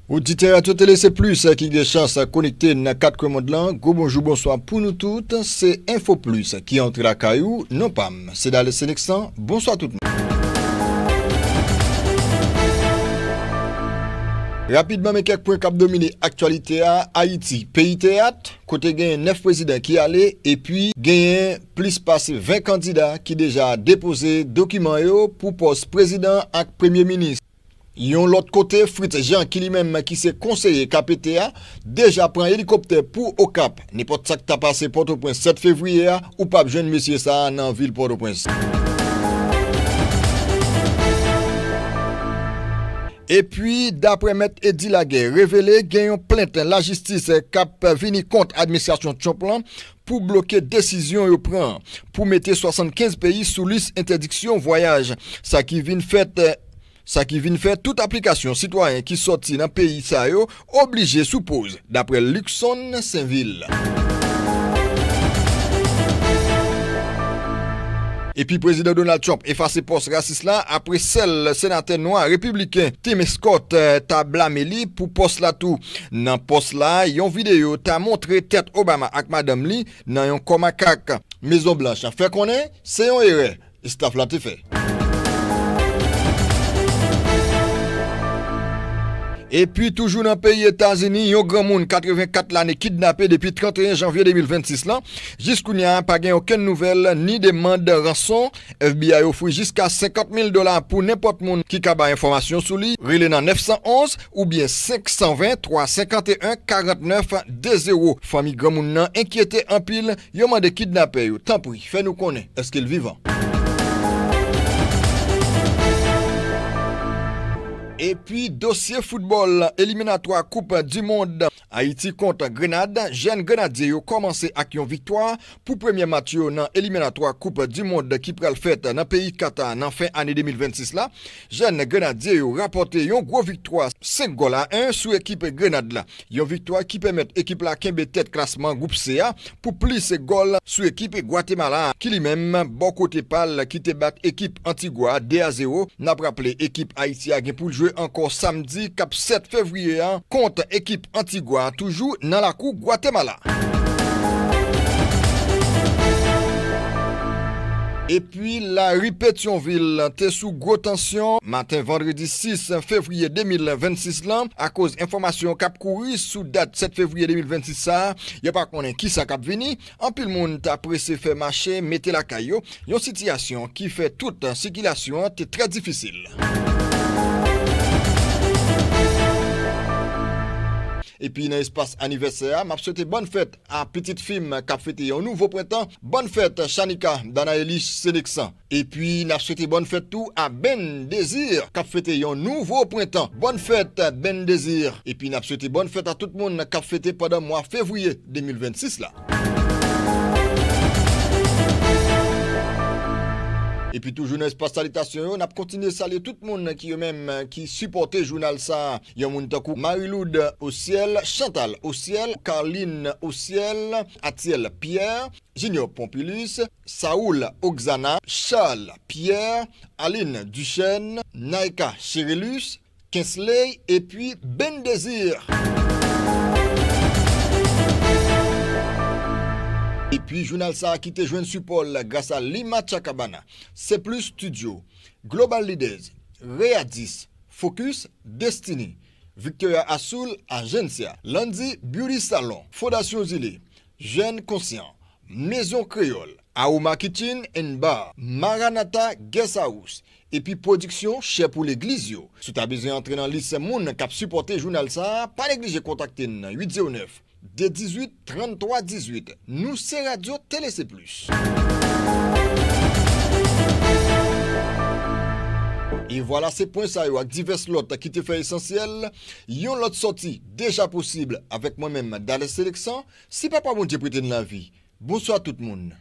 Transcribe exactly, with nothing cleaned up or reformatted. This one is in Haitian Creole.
Oditè Radyo Tele Se Plis ki gen chans konekte nan kat kwen mond lan, gwo bonjou, bonswa pou nou tout. Se Enfo Plis ki antre lakay ou. Non pa m, se Dale Seneksan. Bonswa tout moun. Rapidman, men kèk pwen k ap domine aktyalite a. Ayiti, peyi teyat, kote genyen nèf prezidan ki ale, epi genyen plis pase ven kandida ki deja depoze dokiman yo pou pòs prezidan ak premye minis. Yon lòt kote, Fritz Jean, ki li menm ki se konseye K P T a, deja pran elikoptè pou Okap. Nenpòt sa k ta pase Pòtoprens sèt fevriye a, ou p ap jwenn mesye sa a nan vil Pòtoprens. Epi, daprè Mèt Eddy Laguerre, revele gen yon plent lajistis k ap vini kont administrasyon Trump lan pou bloke desizyon yo pran pou mete swasannkenz peyi sou lis entèdiksyon vwayaj. Sa ki vin fèt, sa ki vin fè tout aplikasyon sitwayen ki sòti nan peyi sa yo oblije sou poz, daprè Luckson Sainvil. Epi Prezidan Donald Trump efase pòs rasis la apre sèl senatè nwa repibliken Tim Scott, eh, ta blame li pou pòs la tou. Nan pòs la, yon videyo ta montre tèt Obama ak madanm li nan yon kò makak. Mezon Blanch fè konnen se yon erè estaf la te fè. Epi toujou nan peyi Etazini, yon granmoun katrevenkat lane kidnape depi tranteyen janvye de mil vennsis lan. Jiskounya, pa gen okenn nouvèl ni demann ranson. F B I ofri jiska senkant mil dola pou nenpòt moun ki ka bay enfòmasyon sou li. Rele nan nèf san onz oubyen senk san ven twa senkanteyen karantnèf de zewo. Fanmi granmoun nan enkyete anpil. Yo mande kidnapè yo, tanpri, fè nou konnen èske l vivan. Epi dosye foutbòl eliminatwa Koup di Mond Ayiti kont Grenad, jèn Grenadye yo kòmanse ak yon viktwa pou premye match yo nan eliminatwa Koup di Mond ki pral fèt nan peyi Kata nan fen ane de mil vennsis la. Jèn Grenadye yo rapòte yon gwo viktwa, senk gòl a en sou ekip Grenad la. Yon viktwa ki pèmèt ekip la kenbe tèt klasman gwoup C a pou plis gòl sou ekip Gwatemala a, ki li menm, bò kote pa l, ki te bat ekip Antigwa a de a zewo. N ap raple, ekip Ayiti a gen pou l jwe ankò samdi k ap sèt fevriye a kont ekip Antigwa a, toujou nan lakou Gwatemala. Epi, lari Petyonvil te sou gwo tansyon maten vandredi sis fevriye de mil vennsis lan, akoz enfòmasyon k ap kouri sou dat sèt fevriye de mil vennsis sa a, yo pa konnen kisa k ap vini. Anpil moun ta prese fè mache, mete lakay yo, yon sitiyasyon ki fè tout sikilasyon an te trè difisil. Epi nan espas anivèsè a, m ap swete bòn fèt a pitit fi m k ap fete yon nouvo prentan. Bòn fèt, Shanika Danaelis Seneksan. Epi, n ap swete bòn fèt tou a Ben Désir, k ap fete yon nouvo prentan. Bòn fèt, Ben Désir. Epi, n ap swete bòn fèt a tout moun k ap fete pandan mwa fevriye de mil vennsis la. Epi, toujou nan espas salitasyon yo, n ap kontinye salye tout moun ki yo menm ki sipòte jounal sa a. Yon moun tankou Marie-Lourdes Osiel, Chantal Osiel, Carline Osiel, Atiel Pierre, Junior Pompilus, Saoul Oxana, Charles Pierre, Aline Duchesne, Naïka Cherelus, Kensley epi Ben Désir. Epi jounal sa a ki te jwenn sipò l gras a Lima Chacabana, Se Plus Studio, Global Leaders, Readis, Focus, Destiny, Victoria Azul Agencia, Landy Beauty Salon, Fondasyon Zile, Jèn Konsyan, Mezon Kreyòl, Aroma Kitchen and Bar, Maranatha Guest House, epi pwodiksyon Chè pou Legliz yo. Si w ta bezwen antre nan lis moun k ap sipòte jounal sa a, pa neglije kontakte n nan uit zewo nèf, de dizuit, tranntwa dizuit. Nou se Radyo Tele Se Plis. E vwala, se pwen sa yo ak divès lòt ki te fè esansyèl. Yon lòt sòti deja posib avèk mwen menm, Dale Seleksan, si Papa Bondye prete n lavi. Bonswa tout moun.